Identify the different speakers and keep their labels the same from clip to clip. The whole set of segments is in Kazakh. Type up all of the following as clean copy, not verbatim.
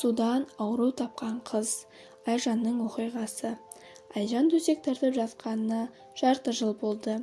Speaker 1: Судан ауру тапқан қыз. Айжанның оқиғасы. Айжан төсек тартып жатқанына жарты жыл болды.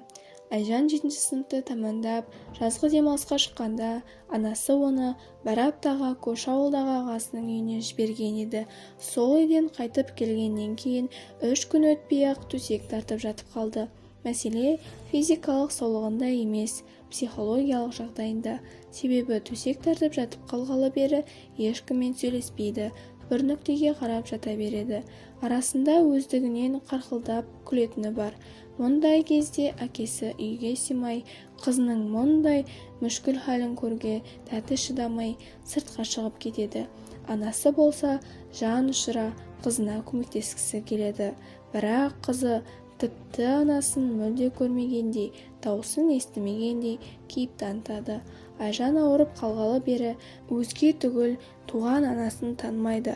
Speaker 1: Айжан жетінші сыныпты тәмамдап, жазғы демалысқа шыққанда, анасы оны бір аптаға көрші ауылдағы ағасының үйіне жіберген еді. Сол үйден қайтып келгеннен кейін 3 күн өтпей-ақ төсек тартып жатып қалды. Мәселе физикалық саулығында емес, психологиялық жағдайында. Себебі төсек тартып жатып қалғалы бері ешкіммен сөйлеспейді, бір нүктеге қарап жата береді. Арасында өздігінен қарқылдап күлетіні бар. Мұндай кезде әкесі үйге сыймай, қызының мұндай мүшкіл халін көруге дәті шыдамай, сыртқа шығып кетеді. Анасы болса, жан ұшыра қызына көмектескісі келеді. Бірақ қызы тіпті анасын мүлде көрмегендей, даусын естімегендей кейіп танытады. Айжан ауырып қалғалы бері өзге түгіл, туған анасын танымайды.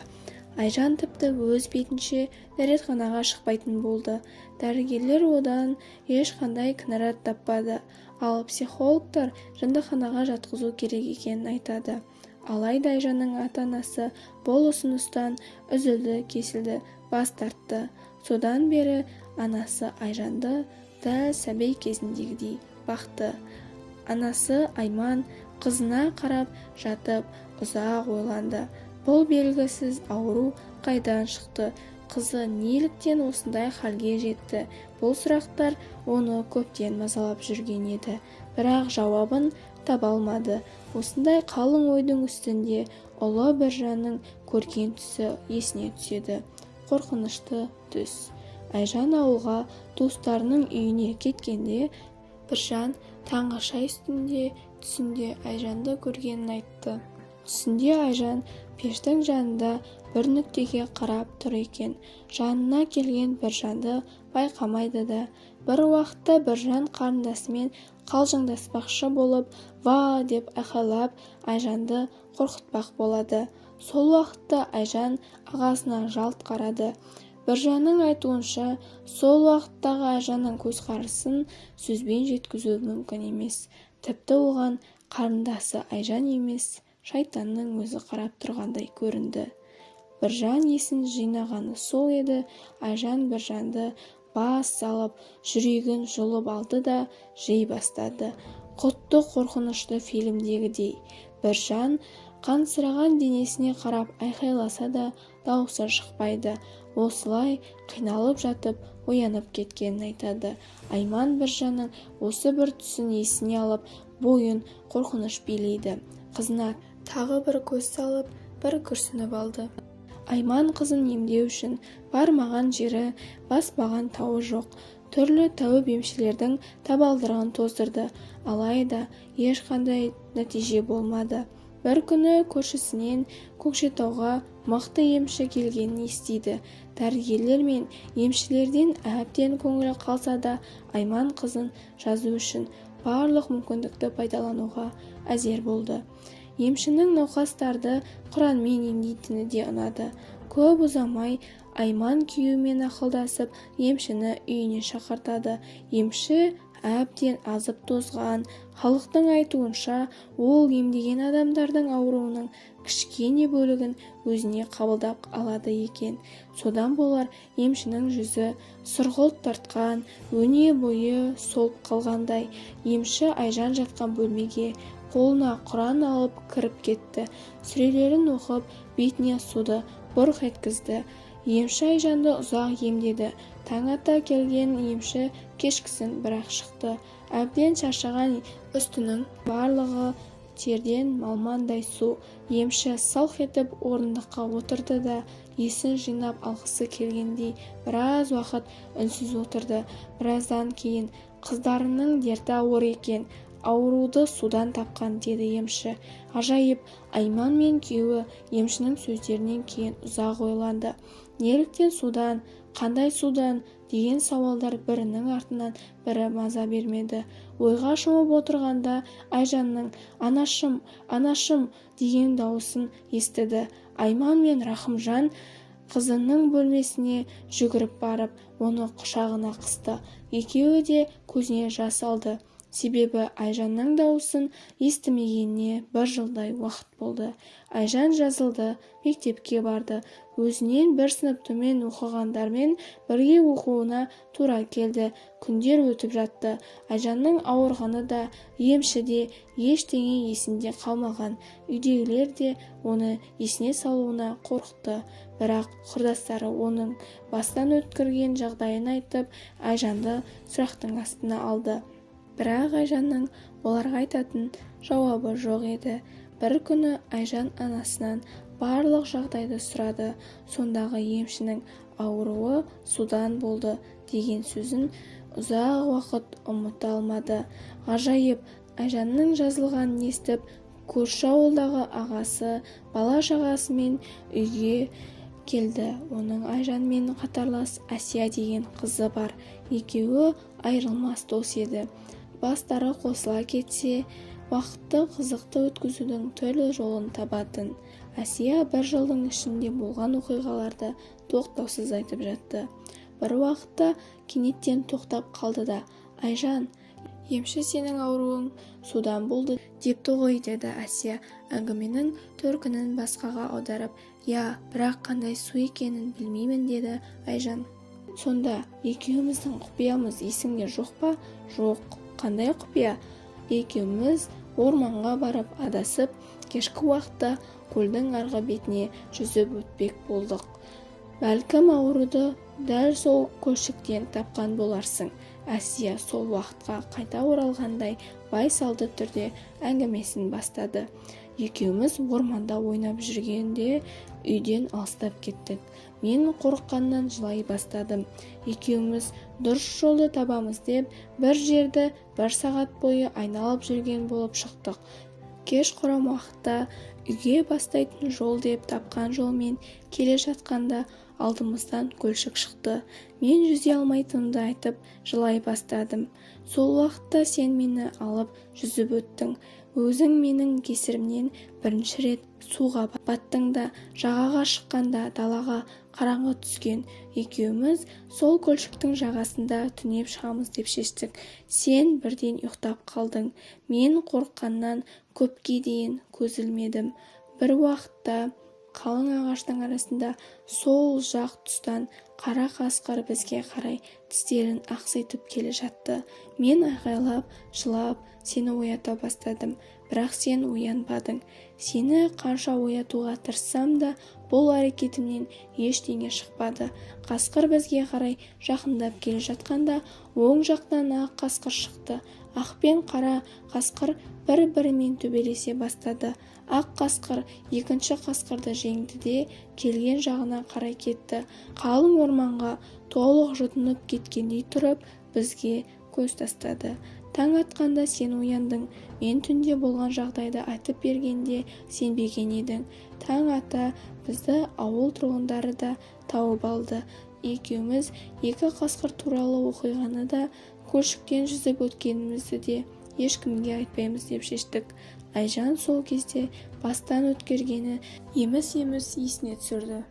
Speaker 1: Айжан тіпті өз бетінше дәретханаға шықпайтын болды. Дәрігерлер одан ешқандай кінәрат таппады, ал психологтар жындыханаға жатқызу керек екенін айтады. Алайда Айжанның ата-анасы бұл ұсыныстан үзілді-кесілді бас тартты. Содан бері анасы Айжанды дәл сәби кезіндегідей бақты. Анасы Айман қызына қарап жатып ұзақ ойланды. Бұл белгісіз ауру қайдан шықты? Қызы неліктен осындай халге жетті? Бұл сұрақтар оны көптен мазалап жүрген еді, бірақ жауабын таба алмады. Осындай қалың ойдың үстінде ұлы Біржанның көрген түсі есіне түседі. Қорқынышты түс. Айжан ауылға, туыстарының үйіне кеткенде, Біржан таңғы шай үстінде түсінде Айжанды көргенін айтты. Түсінде Айжан пештің жанында бір нүктеге қарап тұр екен. Жанына келген Біржанды байқамайды да. Бір уақытта Біржан қарындасымен қалжыңдаспақшы болып, «Ва!» деп айқайлап, Айжанды қорқытпақ болады. Сол уақытта Айжан ағасына жалт қарады. Біржанның айтуынша, сол уақыттағы Айжанның көзқарасын сөзбен жеткізу мүмкін емес. Тіпті оған қарындасы Айжан емес, шайтанның өзі қарап тұрғандай көрінді. Біржан есін жинағаны сол еді, Айжан Біржанды бас салып, жүрегін жұлып алды да, жей бастады. Құдды қорқынышты фильмдегідей. Біржан қансыраған денесіне қарап айқайласа да, даусы шықпайды. Осылай қиналып жатып оянып кеткенін айтады. Айман Біржанның осы бір түсін есіне алып, бойын қорқыныш билейді. Қызына тағы бір көз салып, бір күрсініп алды. Айман қызын емдеу үшін бармаған жері, баспаған тауы жоқ. Түрлі тәуіп, емшілердің табалдырығын тоздырды. Алайда ешқандай нәтиже болмады. Бір күні көршісінен Көкшетауға мықты емші келгенін естиді. Дәрігерлер мен емшілерден әбден көңілі қалса да, Айман қызын жазу үшін барлық мүмкіндікті пайдалануға әзер болды. Емшінің науқастарды құранмен емдейтіні де ұнады. Көп ұзамай Айман күйеуімен ақылдасып, емшіні үйіне шақыртады. Емші әбден азып-тозған. Халықтың айтуынша, ол емдеген адамдардың ауруының кішкене бөлігін өзіне қабылдап алады екен. Содан болар, емшінің жүзі сұрғылт тартқан, өне бойы солып қалғандай. Емші Айжан жатқан бөлмеге қолына құран алып кіріп кетті. Сүрелерін оқып, бетіне суды бұрқ еткізді. Емші Айжанды ұзақ емдеді. Таң ата келген емші кешкісін бірақ шықты. Әбден шаршаған, үстінің барлығы терден малмандай су. Емші сылқ етіп орындыққа отырды да, есін жинап алғысы келгендей, біраз уақыт үнсіз отырды. Біраздан кейін: «Қыздарыңның дерті ауыр екен, ауруды судан тапқан», – деді емші. Ғажайып! Айман мен күйеуі емшінің сөздерінен кейін ұзақ ойланды. Неліктен судан, қандай судан деген сауалдар бірінің артынан бірі маза бермеді. Ойға шомып отырғанда Айжанның «Анашым, анашым!» деген дауысын естіді. Айман мен Рахымжан қызының бөлмесіне жүгіріп барып, оны құшағына қысты. Екеуі де көзіне жас алды. Себебі Айжанның дауысын естімегеніне бір жылдай уақыт болды. Айжан жазылды, мектепке барды. Өзінен бір сынып төмен оқығандармен бірге оқуына тура келді. Күндер өтіп жатты. Айжанның ауырғаны да, емші де, ештеңе есінде қалмаған. Үйдегілер де оны есіне салуына қорықты. Бірақ құрдастары оның бастан өткерген жағдайын айтып, Айжанды сұрақтың астына алды. Бірақ Айжанның оларға айтатын жауабы жоқ еді. Бір күні Айжан анасынан барлық жағдайды сұрады. Сондағы емшінің ауруы судан болды деген сөзін ұзақ уақыт ұмыта алмады. Ғажайып, Айжанның жазылғанын естіп, көрші ауылдағы ағасы бала-шағасымен үйге келді. Оның Айжанмен қатарлас Әсия деген қызы бар. Екеуі айырылмас дос еді. Бастары қосыла кетсе, уақытты қызықты өткізудің түрлі жолын табатын. Әсия бір жылдың ішінде болған оқиғаларды тоқтаусыз айтып жатты. Бір уақытта кенеттен тоқтап қалды да, «Айжан, емші сенің ауруың судан болды депті ғой», деді Әсия әңгіменің төркінін басқаға аударып. «Иә, бірақ қандай су екенін білмеймін», деді Айжан. «Сонда екеуміздің құпиямыз есіңде жоқ па?» «Жоқ». «Қандай құпия?» «Екеуміз орманға барып адасып, кешкі уақытта көлдің арғы бетіне жүзіп өтпек болдық. Бәлкім, ауруды дәл сол көлшіктен тапқан боларсың». Әсия сол уақытқа қайта оралғандай байсалды түрде әңгімесін бастады. «Екеуміз орманда ойнап жүргенде үйден алыстап кеттік. Мен қорыққаннан жылай бастадым. Екеуміз дұрыс жолды табамыз деп, бір жерді бір сағат бойы айналып жүрген болып шықтық. Кешқұрым уақытта үйге бастайтын жол деп тапқан жолмен келе жатқанда алдымыздан көлшік шықты. Мен жүзе алмайтынымды айтып, жылай бастадым. Сол уақытта сен мені алып жүзіп өттің. Өзің менің кесірімнен бірінші рет суға баттың да, жағаға шыққанда далаға қараңғы түскен. Екеуміз сол көлшіктің жағасында түнеп шығамыз деп шештік. Сен бірден ұйықтап қалдың. Мен қорыққаннан көпке дейін көз ілмедім. Бір уақытта қалың ағаштың арасында сол жақ тұстан қара қасқыр бізге қарай тістерін ақситып келе жатты. Мен айғайлап, жылап, сені оята бастадым, бірақ сен оянбадың. Сені қанша оятуға тырыссам да, бұл әрекетімнен ештеңе шықпады. Қасқыр бізге қарай жақындап келе жатқанда, оң жақтан ақ қасқыр шықты. Ақ пен қара қасқыр бір-бірімен төбелесе бастады. Ақ қасқыр екінші қасқырды жеңді де, келген жағына қарай кетті. Қалың орманға толық жұтынып кеткендей тұрып, бізге көз тастады. Таң атқанда сен ояндың. Мен түнде болған жағдайды айтып бергенде сенбеген едің. Таң ата бізді ауыл тұрғындары да тауып алды. Екеуміз екі қасқыр туралы оқиғаны да, көлшіктен жүзіп өткенімізді де ешкімге айтпаймыз деп шештік». Айжан сол кезде бастан өткергені еміс-еміс есіне түсірді.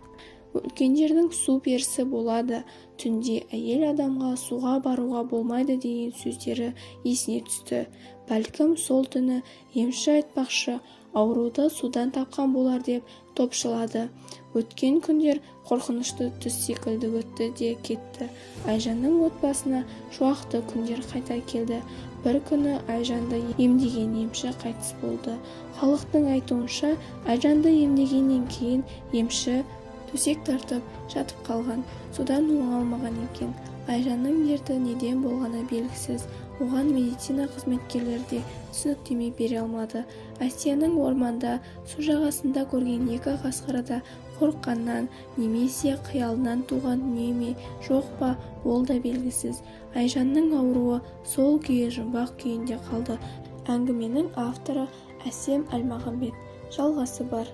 Speaker 1: Үлкендердің су перісі болады, түнде әйел адамға суға баруға болмайды деген сөздері есіне түсті. Бәлкім, сол түні емші айтпақшы, ауруды судан тапқан болар деп топшылады. Өткен күндер қорқынышты түс секілді өтті де кетті. Айжанның отбасына шуақты күндер қайта келді. Бір күні Айжанды емдеген емші қайтыс болды. Халықтың айтуынша, Айжанды емдегеннен кейін емші төсек тартып жатып қалған, содан оңалмаған екен. Айжанның дерті неден болғаны белгісіз. Оған медицина қызметкерлері де түсініктеме бере алмады. Әсияның орманда су жағасында көрген екі қасқыры да қорыққаннан немесе қиялынан туған дүние ме, жоқ па, ол да белгісіз. Айжанның ауруы сол күйі жұмбақ күйінде қалды. Әңгіменің авторы Әсем Әлмағамбет. Жалғасы бар.